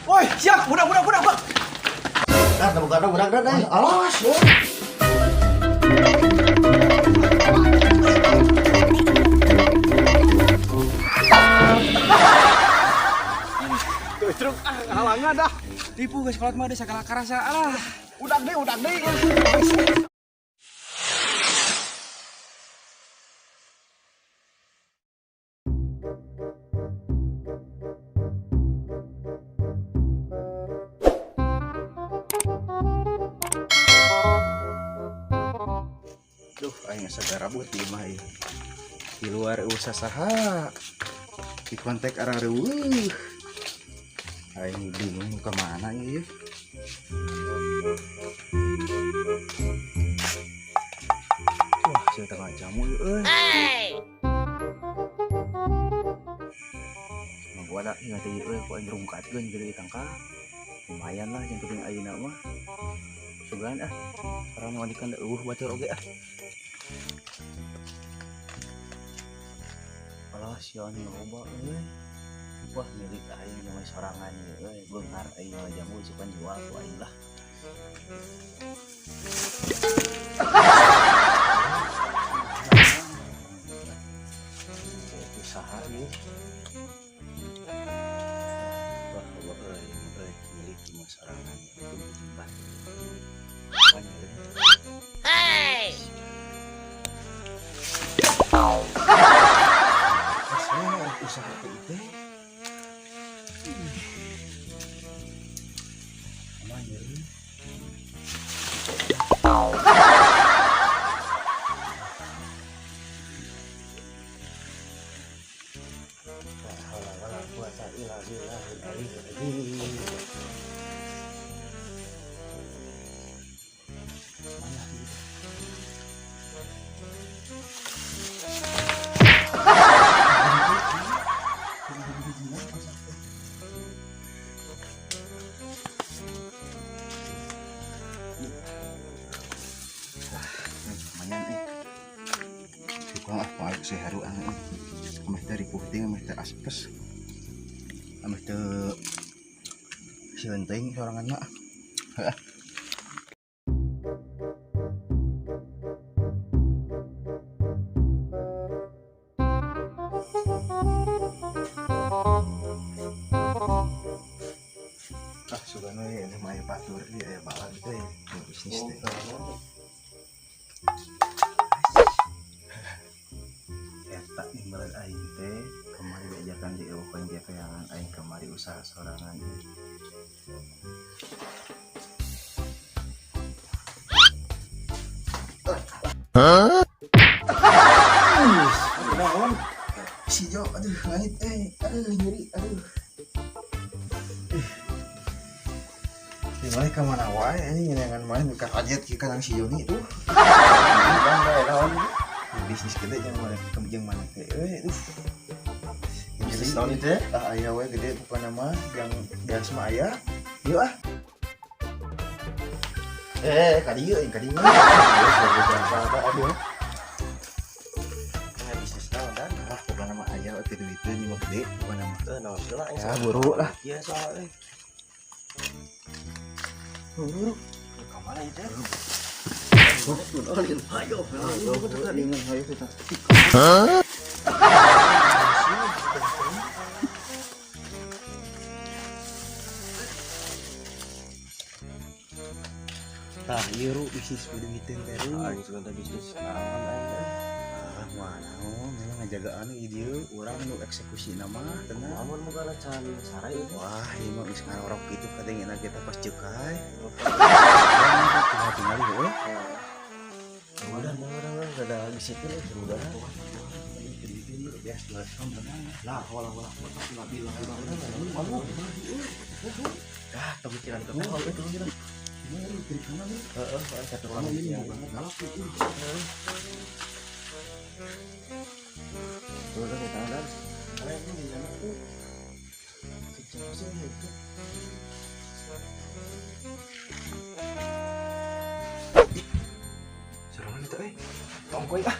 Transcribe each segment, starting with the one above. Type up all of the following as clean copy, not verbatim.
Woi, siap, budak budak budak budak. Dar, buka dong, budak dar, eh. Alas, ya. Tuh, truk ah halangan dah. Tipu geus kolot mah segala karasa alah. Udak deui, udak deui. Duh, aing asa garabut di imah ieu. Di luar eueuh saha. Di kontak arah reueuh. Aing bingung ka mana ieu. Wah, sia tengah jamu ieu euy. Mah gua da ingat ieu euy ku aing rungkatkeun gede tangka. Lumayan lah yang penting ayeuna mah. Sugan ah. Orang mandikan da eueuh batur oge ah. Alah sia ni loba euy. Wah milik aing yang sorangan ieu euy, beunghar aing mah jamu sukan jual ku aing lah. Usaha ieu. Wah loba euy, euy milik mah sorangan ieu jembat. Apaan ieu? Hey! Usaha teh itu. Aman ya. La haula wala quwata illa billahil aliyyil azim. Mana gitu? Lumayan eh. Tukang ah paling seharu ang eh. Ameh teh ripuh teh ameh teh aspes. Ameh teh sieun teuing sorangan mah. Heuh. Ah sugan we ini mah aya batur ieu aya balan teh bisnis teh. Eta nimbalan aing teh kamari diajakan di eueuh dia kayangan aing kamari usaha sorangan. Hah? Naon? Si Jo, aduh ngait eh, aduh nyeri, aduh. Di mana ka mana wae anjing nyenengan main ka kajet kieu kana si Joni tuh. Bang bae naon? Bisnis gede jeung mana jeung mana teh euy, aduh. Bisnis naon itu? Ah aya we gede pokona mah yang gas mah aya. Yuk ah. Ka dieu ka dieu. Aduh. Bisnis naon dan? Ah pokona mah aya we duiteun ieu mah gede pokona mah. Naon heula aing. Ya buru lah. Iya soal euy. Buru. Ka mana ieu teh? Hah? Tah, ieu ru bisnis duiteun teh ru. Aing sugan teh bisnis naon aing teh. Ah, moal naon, memang ngajagaan ieu dieu urang nu eksekusi nama tenang. Lamun boga can sare ieu teh. Wah, ieu mah geus ngarorok kitu kadengena kita pas cekai. Tinggal tinggal heuh. Udah, udah, udah, ada bisikin euy, mudah. Lah, wala wala wala bilang bilang. Ah, pemikiran ke kau itu gitu. Heeh, satu orang Ini yang banget galak itu. Udah kita dan. Karena ini di sana tuh kecil sih itu. Serangan itu eh. Tongkoi ah.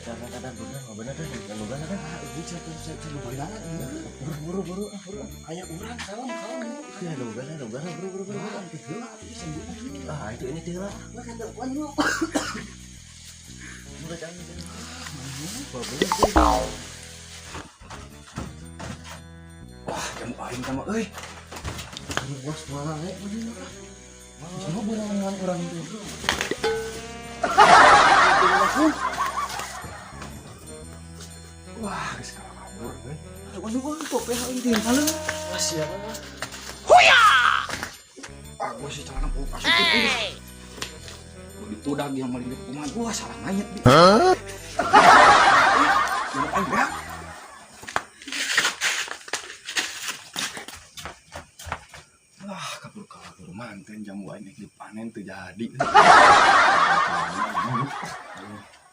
Kadang-kadang bener, nggak bener deh, nggak bener kan? Ah, ini satu satu lumayan. Buru-buru. Buru-buru ah, buru. Aya urang kalem kalem. Ya lugar buru buru buru. Ah, itu ini teh lah. Makan telepon yuk. Mulai jangan. Wah, jamu aing sama euy. Bos wae bener. Semua beunangan urang itu. Wah, geus kalah kabur euy. Aduh, aduh, kok PH ini kalem. Wah, siapa? Ah, gua sih celana bau asup euy. Begitu dah yang maling kumaha gua salah mayat bi. Hah? Jamu aing beak. Wah, kabur manten jamu aing dipanen teu jadi.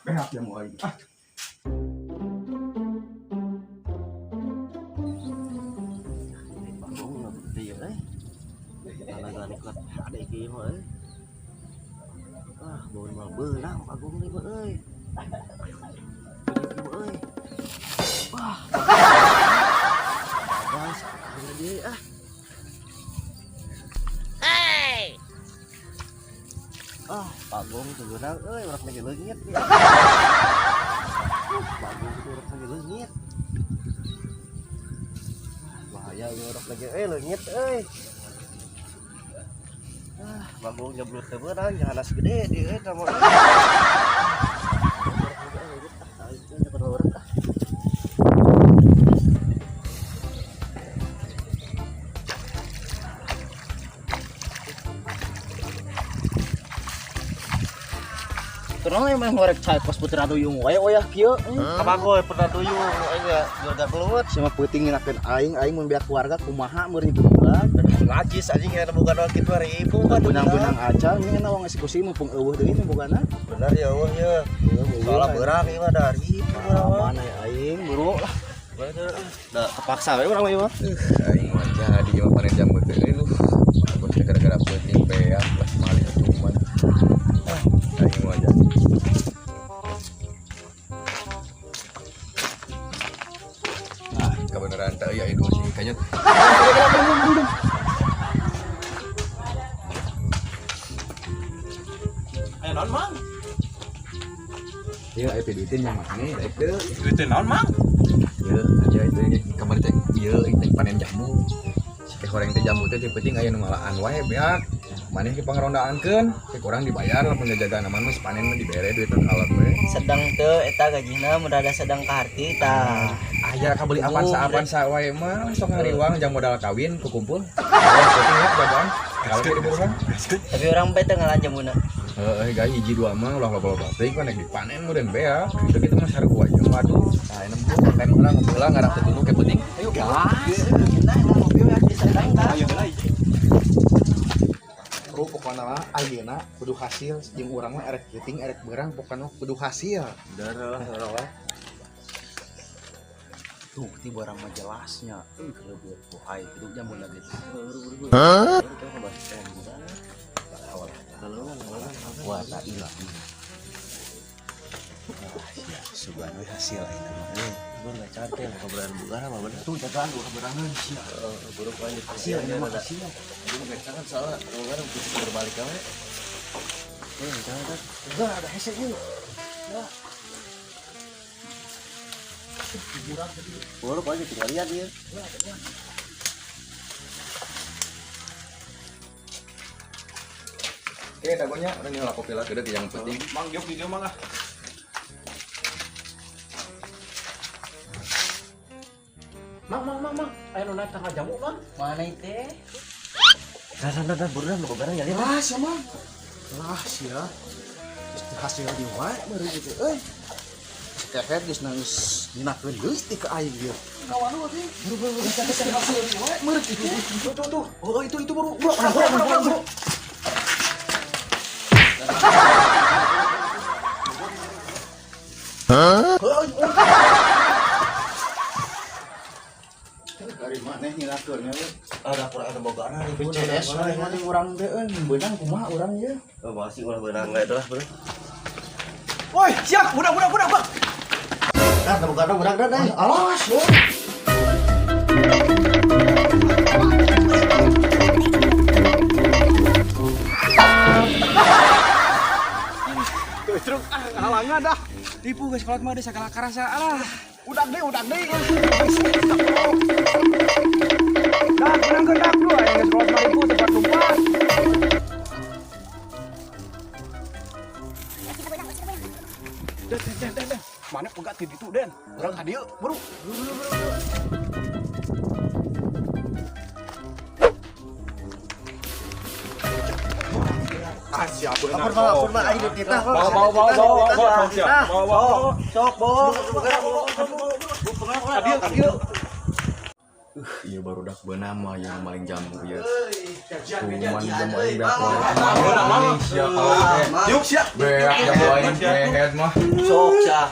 Beak jamu aing. Ah. Ada iki mah euy. Ah, baun mah beunang Agung deui mah euy. Iki mah euy. Wah. Gas, akhirnya deui ah. Hey! Ah, Agung teu beunang euy, urang lagi leungit. Agung teu urang lagi leungit. Bahaya ieu urang lagi euy leungit euy. Ah, Bagong nyeblur teu beunang, jahanas gede di euy kamu. Kenapa emang ngorek cai kos putra duyung wae oyah kieu. Kabagoy putra duyung aing ge geulga gelut. Sama peuting nginakeun aing, aing mun beak keluarga kumaha meureun dibuka. Najis anjing nya boga naon kitu ribu kan Benang-benang acan nya na wong eksekusi mumpung eueuh deui nu bogana. Bener ya eueuh ye. Soalnya beurang ieu mah da ribu Mana ya aing buru lah. Da kepaksa we urang mah ieu mah. Aing mah jadi ieu panen jamu teh euy lu. Aku teh gara-gara peuting beak lah maling tuman. Ah, aing mah jadi. Ah, kebenaran teh euy aing sih kayaknya. Aya naon, Mang? Ieu aya duitin yang mana daek teu. Duitin naon, Mang? Ieu aja itu kamari teh ieu teh panen jamu. Si teh horeng teh jamu teh penting aya nu ngalaan wae beak. Maneh ke pangarondaankeun, teh kurang dibayar lamun jajagaan aman mah panen mah dibere duitna kalap we. Sedang teu eta gajina mun rada sedang ka harti tah. Aya kabeli apan sa-apan sa wae mah sok ngariwang jam modal kawin kukumpul. Penting ya jagaan. Kalau diburuan. Tapi urang bae teu ngalaan jamuna. Heeh, gaya hiji dua mah ulah loba-loba teuing kan rek dipanen meureun beak. Kitu kitu mah sarua aja waduh. Tah nempo kayak urang ngobrol ngarah teu tunu ke penting. Ayo Gas. Nah, ngopi we bisa tah. Ayo heula. Bro, pokokna mah ayeuna kudu hasil jeung urang mah erek peuting erek beurang pokokna kudu hasil. Bener lah urang mah. Tuh, ti barang mah jelasnya. Leubeut buhay kitu jamu lagi. Hah? Wah, tak ilah. Ah, sia, sugan we hasil ayeuna mah. Gua enggak cantik kabaran bukan apa bener. Tuh jagaan dua kabarangan sia. Buruk lanjut Hasil ayeuna mah hasil. Gua enggak cantik soalnya bukan bisa berbalik awe. Jangan kan. Enggak ada hese ieu. Buruk aja tinggal lihat dia. Oke, dagonya urang nyola kopi lah gede yang penting. Mang diuk di dieu Mang ah. Mang, mang, mang, mang. Aya nu naik tangga jamu, Mang. Mana itu? Dah dah dah buruan lu barang ya. Lah, sia mah. Lah, sia. Geus hasil di wae meureun gitu euy. Keher geus nangis dinakeun deui ti ka aing ieu. Kawan lu teh. Buru-buru geus hasil di wae meureun gitu. Tuh, tuh, tuh. Oh, itu buru. Buru, buru, buru, buru. Dari mana nyilakeunnya we? Ada kurang ada bogana nih. BCS we mah jeung urang teh euy beunang kumaha urang ieu. Oh, masih ulah beunang enggak itu lah, bro. Woi, siap. Budak, budak, budak, budak. Dah, bogana beunang dah, dah. Alas, yo. Ripuh geus kolot mah deui sagala karasa alah. Udak deui, udak deui. Dak, menangkeun dak lu aya geus kolot mah ripuh tempat lumpat. Den, den, den, den, den. Mana pegat di ditu, Den? Urang ka dieu, buru. Ah, siap beunang. Ampun mah, ampun mah aing dititah. Bawa bawa bawa bawa bawa sok siap. Bawa bawa. Sok, bawa. Ka dieu ka dieu. Iya barudak beunang mah yang maling jambu ieu. Kuman jamu aing beak wae. Sia kalau teh. Yuk siap. Beak jamu aing ngehead mah. Sok sia.